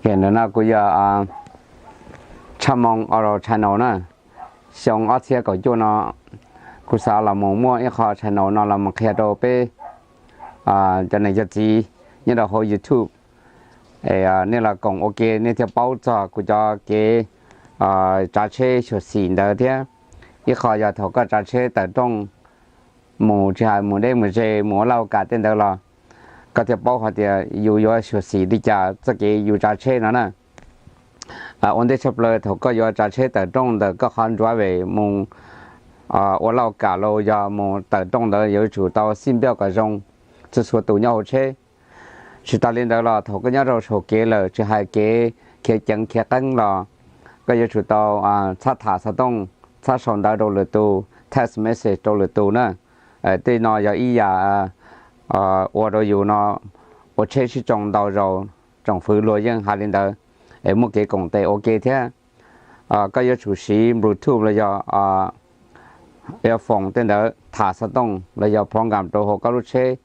Ntawm no kuv yog Tshaj Moo Auto Channel na. Xyoo ob txhiab kaum cuaj no kuv xav los mus muaj ib qho channel no los mus qhia rau peb cov niam cov txiv nyob rau hauv YouTube, nej los koom ua ke nej thiaj paub txog kuv cov kev tsav tsheb xyuam xim ntawd thiab. Ib qho yog thaum koj tsav tsheb tawm rooj mus tsis hais mus deb mus ze mus ua laj ua kam tej ntawd los koj thiaj paub hais tias yus yuav xyuam xim li cas txoj kev yus tsav tsheb no na. Ua ntej tshaj plaws thaum koj yuav tsav tsheb tawm rooj ntawm koj qhov drive mus ua laj ua kam los yog mus tawm rooj ntawd yuav tsum tau xij npiaj kom zoo txhua txhua tus nyob hauv tsheb. Tsis tas li ntawd los thaum koj nyob rau saum kev lawm tsis hais kev khiav ceev khiav qeeb los koj yuav tsum tau txhob tham xov tooj, txhob sau ntawv rau lwm tus, text message rau lwm tus na. Tej no yog ib yam ua rau yus no ua tsheb sib tsoo ntau zaus, tsoom fwv luag yeej hais li ntawd, es muaj kev koom tes ua ke thiab. Koj yuav tsum siv Bluetooth los yog earphone tej ntawd tham xov tooj los yog program rau hauv koj lub tsheb.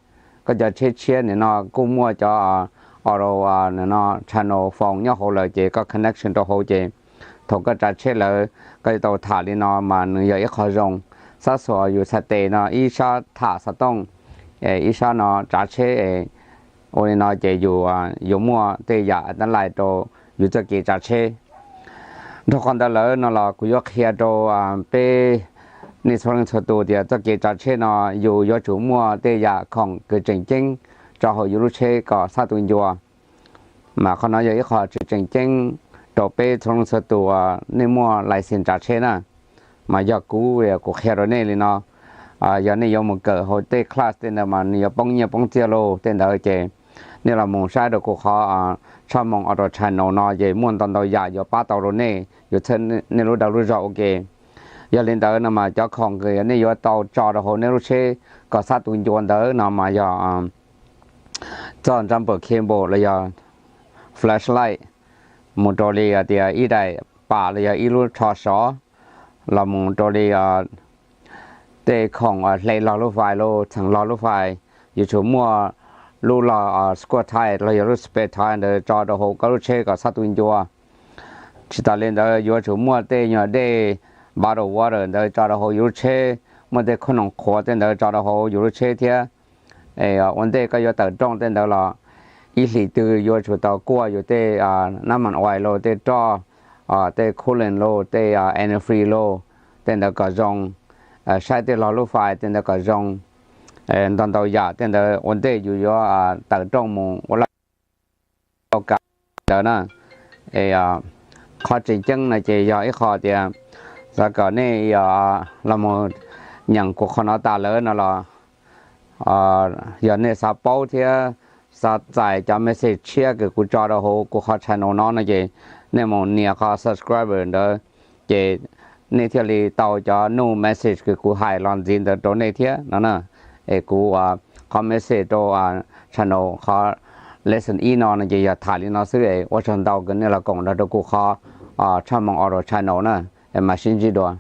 Koj cov tsheb tshiab nim no kuj muaj cov auto, nim no channel phone nyob hauv lawm ces koj connection rau hauv ces thaum koj tsav tsheb lawm koj yuav tau tham li no mas nws yog ib qho zoo. Xab xuas yus txhais tes no ib sab tham xov tooj, ib sab no tsav tsheb. Ua li no ces yus yuav muaj tej yam tau laij rau yus txoj kev tsav tsheb. Dhau qhov ntawd lawm no los kuv yuav qhia rau peb nej txhua leej txhua tus tias txoj kev tsav tsheb no yus yuav tsum muaj tej yam khoom kws tseem ceeb tso hauv yus lub tsheb kom xab tu ncua. Mas qhov no yog ib qho tseem tseem ceeb rau peb txhua leej txhua tus uas nej muaj license tsav tsheb na. Mas yog kuv, kuv qhia rau nej li no, yog nej yuav mus kawm hauv tej class tej ntawd mas nws yuav poob nyiaj poob txiaj lauj tej ntawd ces nej los mus saib rau kuv qhov Tshaj Moo Auto Channel no ces muaj ntau ntau yam yuav pab tau rau nej, yuav txhawb nej lub dag lub zog ua ke. Yog li ntawd no mas cov khoom kws nej yuav tau tso rau hauv nej lub tsheb kom xab tu ncua ntawd no mas yog txoj jumper cable los yog flashlight, mus rau li tias ib daim pam los yog ib lub tsho sov, los mus rau li tej khoom hle log lub fais los txheem log lub fais, yuav tsum muaj lub log square tire los yog lub spare tire ntawd tso rau hauv koj lub tsheb kom xab tu ncua. Tsis tas li ntawd yuav tsum muaj tej nyuag dej bottle water ntawd tso rau hauv yus lub tsheb, muaj tej khoom noom qhuav tej ntawd tso rau hauv yus lub tsheb thiab. Ua ntej koj yuav tawm rooj tej ntawd los ib hlis twg yuav tsum tau kuaj yus tej nab mas uais los tej roj, tej coolant los tej antifreeze los tej ntawd kom zoo, saib tej log lub fais tej ntawd kom zoo. Ntau ntau yam tej ntawd ua ntej yus yuav tawm rooj mus ua laj ua kam ntawd na. Qhov tseem ceeb no ces yog ib qho tias xav kom nej los mus nyeem kuv qhov no tas lawm no los yog nej xav paub thiab xav txais cov message tshiab kws kuv tso rau hauv kuv qhov channel no no ces nej mus nias qhov subscribe ntawd ces nej thiaj li tau cov new message kws kuv hais los ntxiv ntawd rau nej thiab no na. Es kuv qhov message rau channel qhov lesson ib no no ces yog tham li no xwb es ua tsaug ntau kws nej los koom nrog rau kuv qhov Tshaj Moo Auto Channel na. Mas sib ntsib dua.